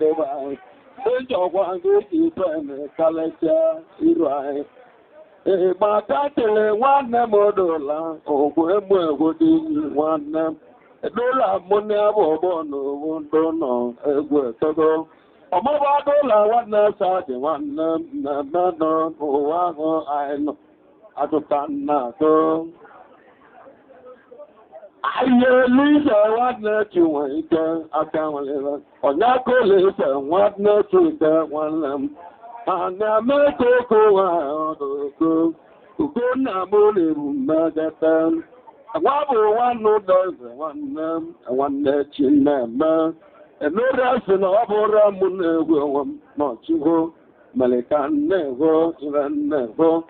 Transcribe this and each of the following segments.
ndị be anyị. Ejọkwa gị ibe na-ekalịsịa iru anyị. Ịgba katịlị nwanne m odola ogwu emu egwu dị nwanne m. Edola mụ na abụ ọgbọ na owu ndụ nọ egwu etogo. Ọmụba dola nwanne sadị nwanne m na-eme nọ n'ụwa ahụ anyị nọ. Atụta nna atụ. Ayé Elise nwanne Chinwe ike aka nwere. Ọnyaka Olise nwanne Chike nwanne m. Ana m ekoko nwa ọdụkụ. Ugo nna m na-eru mmegete. Nwa bụ nwanne ụdọeze nwanne m nwanne Chineme. Emere sị na ọ bụrụ m na-egwu onwe m n'ọchịhụ mere ka nne-egwu ire nne-egwu.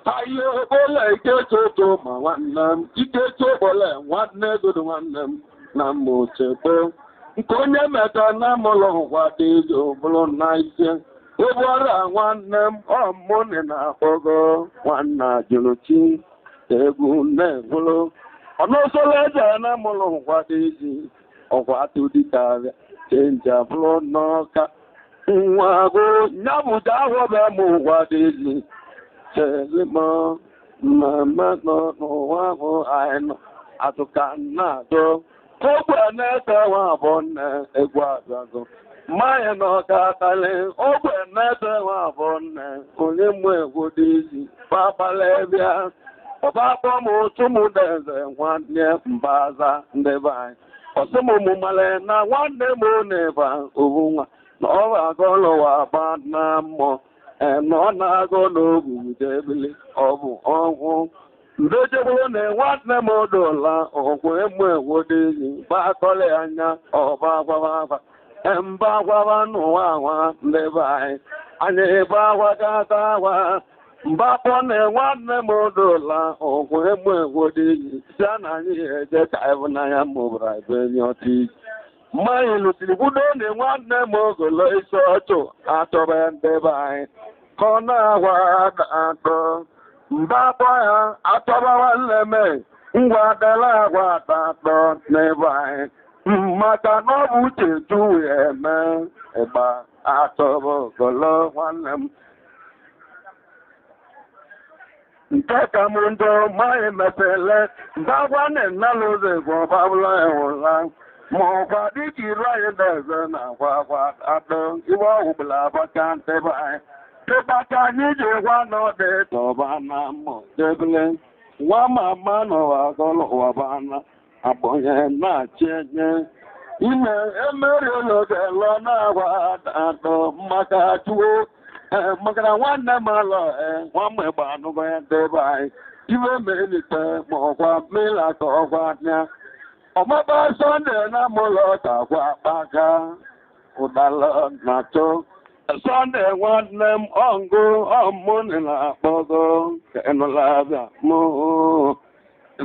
Ayo bole ike toto ma nwanne m ike bole nwanne godo nwanne m na m ochekpo. Nke onye meta na mụlụ ngwa dị izu bụrụ na ise. Ụbọra nwanne m ọmụnị na-akpọgo nwanne jụrụ chi egwu na-egwulu. Ọnụsọlọ eze na mụlụ ngwa dị izi ọkwa atụ dịka chenja bụrụ n'ọka. Nwa go nyabụja ahụbe m ụgwa dị izi. Chelimo mmemme nọ n'ụwa ahụ anyị nọ atụka na-atụ. Ogwe na-ete nwa abụọ nne egwu abịago. Mmanya nọ ka atalị ogwe na-ete nwa abụọ nne onye mụ egwu dị izi gbabalị bịa. Ọba akpọ m otu mụ deze nwanne mbaza ndị be anyị. Ọsị m mụ male na nwanne m na-eba owu nwa na ọ ga-agọ lụwa gba na mmụọ. Na ọ na-agụ n'ogwu debili ọ bụ ọnwụ. Ndejegburu na nwanne m dola ọgwụ emu egwu dị gbakọlị anya ọba gwaba agwa. Mba gwaba n'ụwa nwa ndị be anyị. Anyị ebe agwa gata agwa. Mba kpọ na nwanne m dola ọgwụ emu egwu dị si na anyị eje ka ịhụnanya mụbara ebe enyi ọtị. Mmanya lụsiri kwudo na nwanne m ogolo isi ọchụ atọbe ndị be anyị. Ka ọ na-agwa atọ. Mba kpọ ya atọba nwanne m ngwa dela agwa atọ n'ebe anyị. Maka na ọ bụ uche tu ya eme ịgba atọba ogolo nwanne m. Nke ka m njọ mmanya mepele mba gwa nne nna ụzọ egwu ọbabụla enwụla. Ma ọkwa dịka iru anyị na-eze na akwa akwa atọ iwe ọgwụ bụla agbaka ntebe anyị. Tịbaka anyị ji gwa n'ọdị tọba na mmụ debele. Nwa mama n'ụwa gọlụ ụwa bana agbonye na-achị enye. Ime emeri ụlọ lọ na-agwa atọ maka tuwo. Maka na nwanne m alọ nwa m egbe anụgo ya ndebe anyị. Iwe melite ma ọkwa mmiri aka ọkwa anya. Ọmaba Sọnde na mụlọ ka gwa kpaka ụdala na-atụ. Sọnde nwanne m ọngụ ọmụnị na-akpọgo ka ịnụla abịa mụ.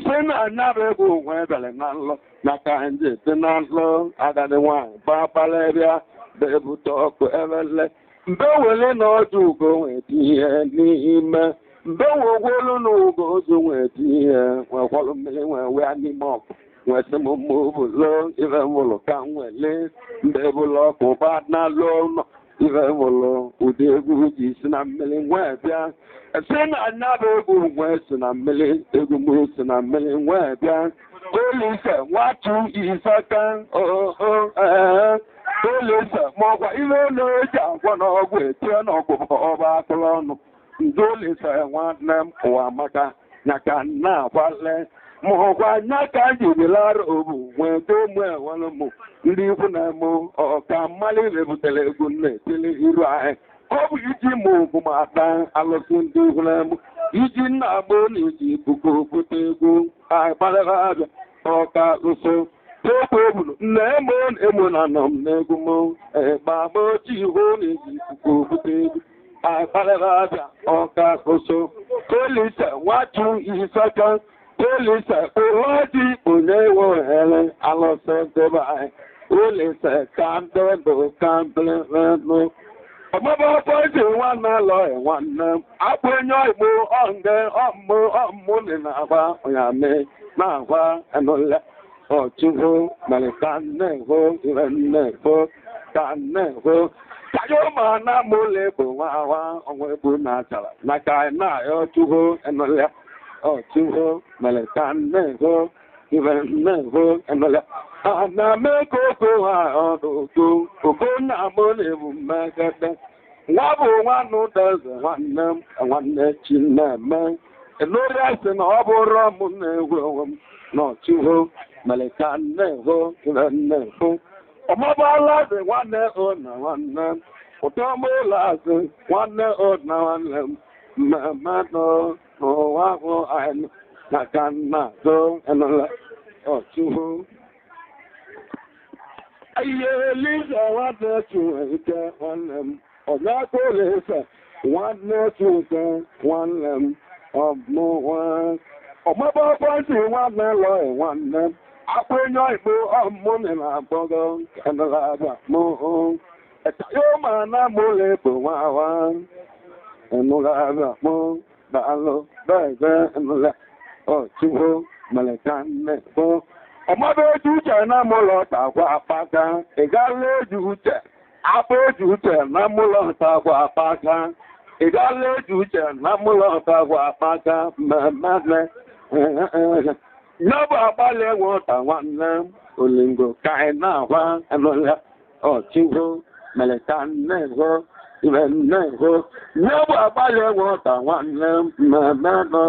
Si na anyabụ egwu nwe bịara na nlọ na ka nje dị na nlọ agadi nwaanyị gbakpala bịa bebute ọkụ ebele. Mbe wele na ọjụ ugo nweta ihe n'ime. Mbe wogwolu na ugo ozu nweta ihe nwekwalụ mmiri nwee wee n'ime ọkụ. Nwesị m mma obulo ife nwụlụ ka m nwele mbe bụlụ ọkụ ba na lụọ ụlọ ife nwụlụ ụdị egwu ji si na mmiri nwee bịa. Si na anya bụ egwu nwee si na mmiri egwu m si na mmiri nwee bịa. Olise nwatu isaka oo ee Olise maọkwa ife na-eji agwọ n'ọgwụ etie n'ọgwụ ọba akụrụ ọnụ. Ndị Olise nwanne m ụwa maka nyaka na-akwale. Mụkwa anya ka jibilara obu nwee do mụ enwere mụ ndị ikwu na mụ ọka mmalị mebutere egwu na-etili iru anyị. Ọ bụ iji mụ bụ m ata alụsị ndị ikwu na mụ iji nna mụ na iji ikuku bute egwu anyị gbalịra abịa ọka nso. Okwu egburu nne emo emo na nọ m n'egwu m ịgba m ochie ihu na iji ikuku bute egwu anyị gbalịra abịa ọka nso. Olise nwatu isaka Olise ụlọji onye ohere alụsị debe anyị. Olise ka ndị bụ ka ndị Ọmụba pọzi nwanne alọghị nwanne m. Akpụ onye igbo ọnge ọmụ ọmụ dị na-agwa ụnyame na-agwa enụle. Ọchụhụ mere ka nne hụ ire nne hụ. ka nne-hụ kayo ma na mụ bụ nwa ọnwa egbu na achara na ka na-ayọ chukwu enụlịa ọchukwu mere ka nne-hụ ibe nne-hụ enụlịa ana m eko ha ọdụ oko na mụ na-ebu mmegede nwa bụ nwanụ deze nwanne m nwanne chi na-eme enụrịa sị na ọ bụrụ mụ na-egwu onwe m na ọchukwu mere ka nne-hụ ibe nne-hụ ọmọbala dị nwanne o na nwanne m ụtọ azụ nwanne o na nwanne m mmemme nọ n'ụwa ahụ anyị na ka nna azụ enụla ọchukwu ihe Eliza nwanne Chuike nwanne m ọgakọ Olisa nwanne Chuike nwanne m ọmụnwa ọmọbọbọsi nwanne lọị nwanne m akpụnye ikpo ọmụnị na-agbọgọ enụla agba mụ ẹ̀ka yóò máa ná mú lè bò wá wá ẹnụla agba mụ daalụ bẹ́ẹ̀ ẹnụla ọchukwu mere ka nne bụ ọmọdé ojú uche na mụlọ takwa apaka ị gaala eji uche akpa eji uche na mụlọ takwa apaka ị gaala eji uche na mụlọ takwa apaka mmemme ya bụ agbalị nwụta nwanne m olingo ka anyị na-agwa enụla ọchukwu mere ka nne hụ ibe nne hụ ya bụ agbalị nwụta nwanne m mmemme nọ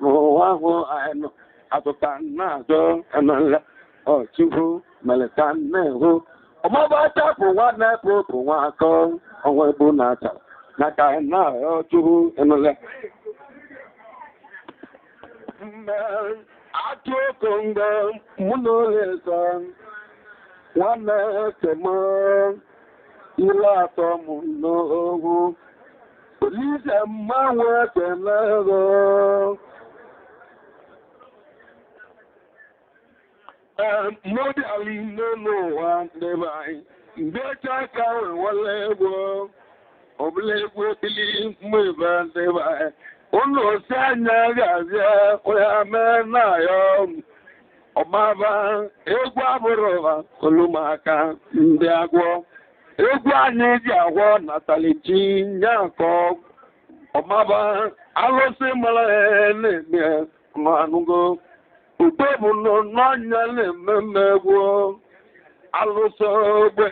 n'ụwa ahụ anyị nọ atụta na-azụ enụla ọchukwu mere ka nne hụ ọmọba chapụ nwanne pụpụ nwa akọ ọnwa ebu na achara na ka anyị na-arịọ chukwu enụla atụ okongo mụ na Olisa nwanne eke m ile atọ m n'ogwu Olisa mmanwụ ekele ego mụ bịara ime n'ụwa ndị be anyị mgbe eche aka wewele egwu ọbụla egwu ebili mmebe ndị be anyị ụlọ osi anya ga-abịa onye mee na ya ọmaba egwu abụrụ ụwa olumaka ndị agwọ egwu anyị ji agwọ natalichi nye akọ ọmaba alụsị mara na-eme anụgo udo bụ n'ọnya na-eme mmegwu alụsị ogbe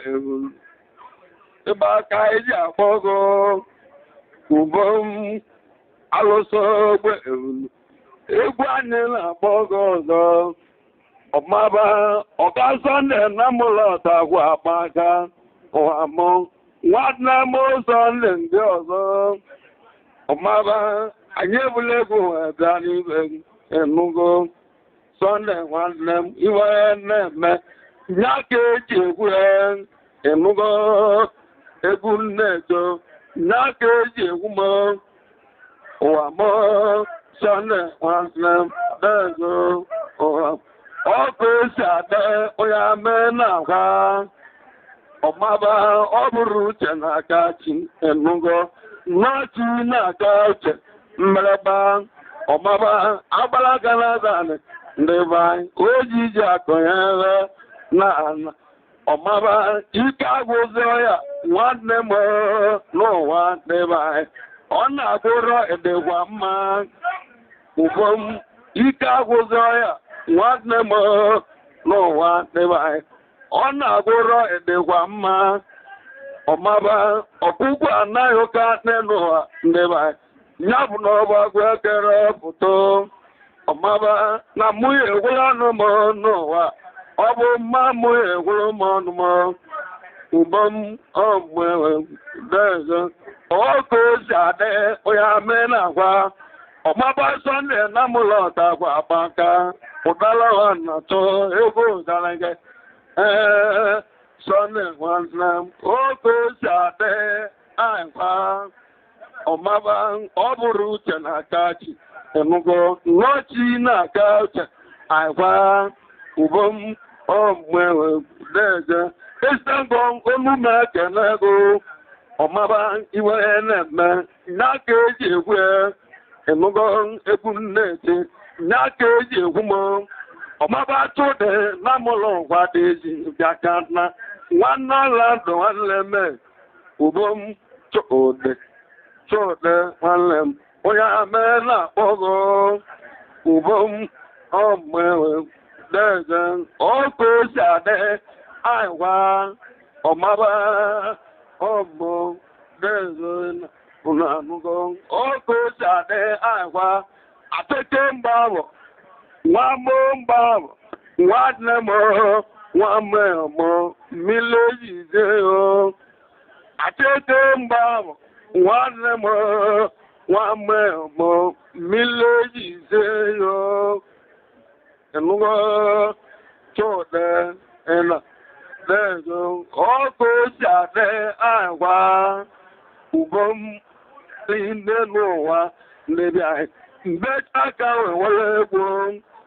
ebe aka eji akpọgo ubom alụsị ogbe egwu anyị na-akpọ gị ọzọ ọmaba ọga Sọnde na mụlọta gwa akpa aka ụwa mụ nwanne m Sọnde ndị ọzọ ọmaba anyị ebula egwu bịa n'ibe enugo Sọnde nwanne m iwe na-eme ya ka eji egwu enugo egwu nnejo ya ka eji egwu m ụwa m Sọnde nwanne m dezo ụwa ọkụ esi ada onye ame na-agwa ọmaba ọ bụrụ uche na-aka chi enugo nwachi na-aka uche mmereba ọmaba agbalaga na-azanị ndị be anyị ojiji akụnyere na ana ọmaba ike agwụzi ya nwanne m n'ụwa ndị be anyị ọ na-agụrọ ịdịgwa mma ụfọm ike agwụzi ya nwanne m n'ụwa ndị be anyị ọ na-agụrọ ịdịgwa mma ọmaba ọkpụkpụ anaghị ụka n'ụwa ndị be anyị ya bụ na ọgbagwo ekere pụta ọmaba na mụ ya egwuru ọnụ m n'ụwa ọ bụ mma mụ ya egwuru m ọnụ m ụbọ m ọmụedezo ọkụ si adị onye ame na-agwa ọmaba Sọnde na mụlọta gwa akpaka ụdara na tụ egwu ụdara gị ee Sọnde nwanne m oke si adị anyịkwa ọmaba ọ bụrụ uche na-aka chi enugo nọchi na-aka uche anyịkwa ubom ọmụedeje ịsangọ omume ekele ego ọmaba iwe na-eme ya ka eji egwu enugo egwu nne-eti ya ka eji egwu m ọmaba chụde na mụlọ ngwa dị ezi bịa ka na Nwanne ala ndụ nwanne m ubom chode chode nwanne m onye ame na-akpọgo ubom ọmụewe deze ọkụ si adị anyịkwa ọmaba ọmụ deze ụnanụgo ọkụ si adị anyịkwa atete mgbabọ nwa mụ mgbabọ nwanne m nwa mụ mmiri o atete mgbabọ nwanne m nwa mụ mmiri o ẹnugo chode ẹna lẹ́ẹ̀dọ́ ọkọ̀ ṣàdẹ́ àwa ubom nínú wa níbi àì mẹ́ta káwọn wọlé egwu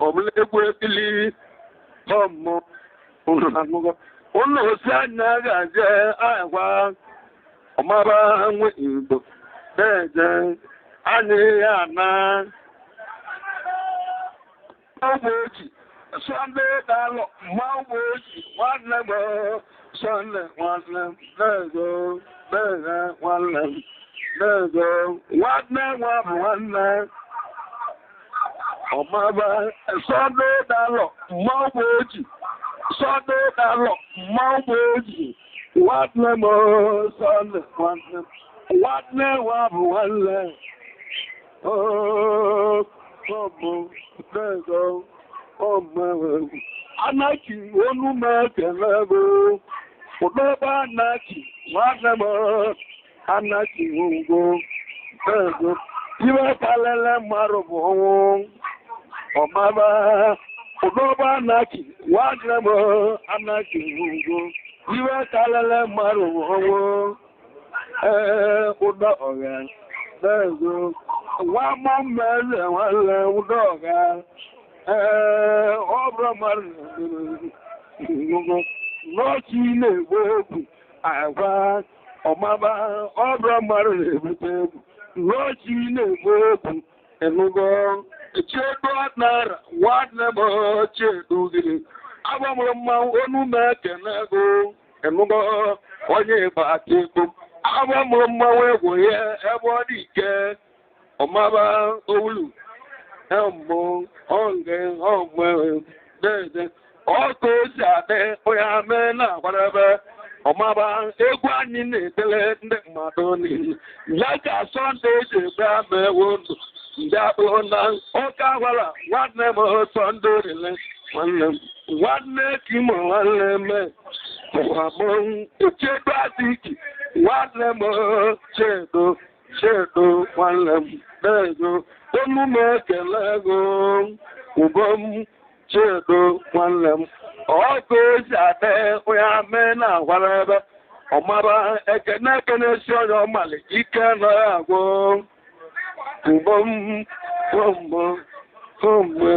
ọ̀bùlé egwu ekili ọmọ ụlọ osi anya ga-aje àwa ọmaba nwe Igbo na-eje anyị ya na ọgwụ oji Sọnde dalọ mmanwụ oji nwanne m Sọnde nwanne m na-ego na-ege nwanne m na-ego nwanne nwa bụ nwanne ọmaba Sọnde dalọ mmanwụ oji Sọnde dalọ mmanwụ oji nwanne m Sọnde nwanne m nwanne nwa bụ nwanne ọmụ na-ego ọmụ anaki onu m ekele bụ ụdọba anaki nwanne m anaki ngwo ego iwe kalele mmadụ bụ ọnwụ ọmaba ụdọba anaki nwanne m anaki ngwo iwe kalele mmadụ bụ ọnwụ ee ụdọ ọga ego nwa mụ mmeze nwanne ụdọ ọga ee ọ bụrụ mmadụ n'ọchị na-egbu egwu agwa ọmaba ọ bụrụ mmadụ na-ebute egwu n'ọchị na-egbu egwu enugo chedo naira nwanne m chedo gịnị agbamụrụ mmanwụ onu m ekene ego enugo onye ịgba aka egwu agbamụrụ mmanwụ egwu ya ebe ọ dị ike ọmaba owulu ẹmọ ọ̀gẹ̀ ọmọ ẹ̀ẹ́dẹ́ ọkọ̀ osi adị onye ame na-akwadebe ọmaba egwu anyị na-etele ndị mmadụ niile ya ka Sọnde ji egbe ama ewu ndụ ndị akpụrụ na ọka gwara nwanne m Sọnde rile nwanne m nwanne kimo nwanne m chedo adịghị nwanne m chedo chedo nwanne m ego onu m ekele ego ubom chedo nwanne m ọkụ osi adị onye ame na-agwara ebe ọmaba ekene ekene si onye ọmali ike nọ ya agwụ ubom ombo ombo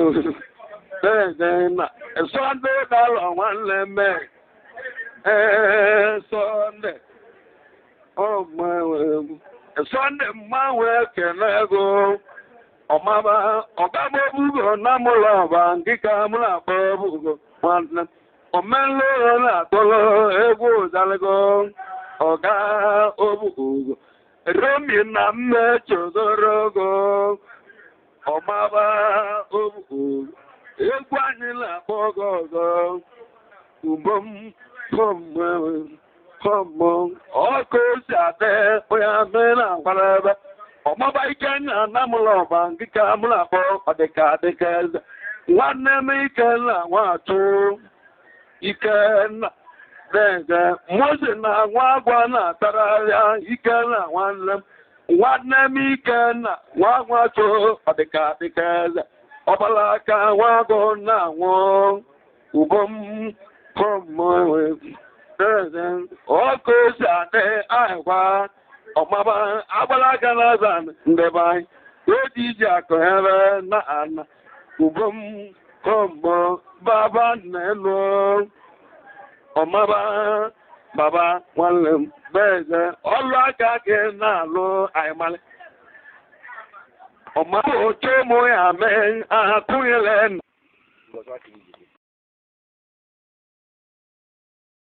na Sọnde dalọ nwanne m ee Sọnde ọmụ Sọnde mmanwụ ekele ego ọmaba ọgamobugo na mụlọ ọba nkịka mụ na-akpọ obugo nwanne omenlụọ na-atọlọ egwu ụzalego ọga obugo romi na mmechozorogo ọmaba obugo egwu anyị na-akpọ ogo ọzọ ubom ọmọ ọkụ si adị onye amị na-akwara ebe ọmaba ike na anamụlọ ọba nkịka mụ na-akpọ ọdịka adịka eze nwanne m Ikenna nwatụ Ikenna na-ege Mose na nwa agwa na-atararịa Ikenna nwanne m nwanne m Ikenna nwa nwatụ ọdịka adịka eze ọbala aka nwa agụ na-anwụ ubom ọkụ si adị ahịkwa ọmaba agbalaga na-aza ndebe anyị oji iji akụ ebe na ana ubom kọmbọ baba na-elu ọmaba baba nwanne m beze ọlụ aka gị na-alụ anyịmalị ọmaba oche mụ ya mee akụnyele.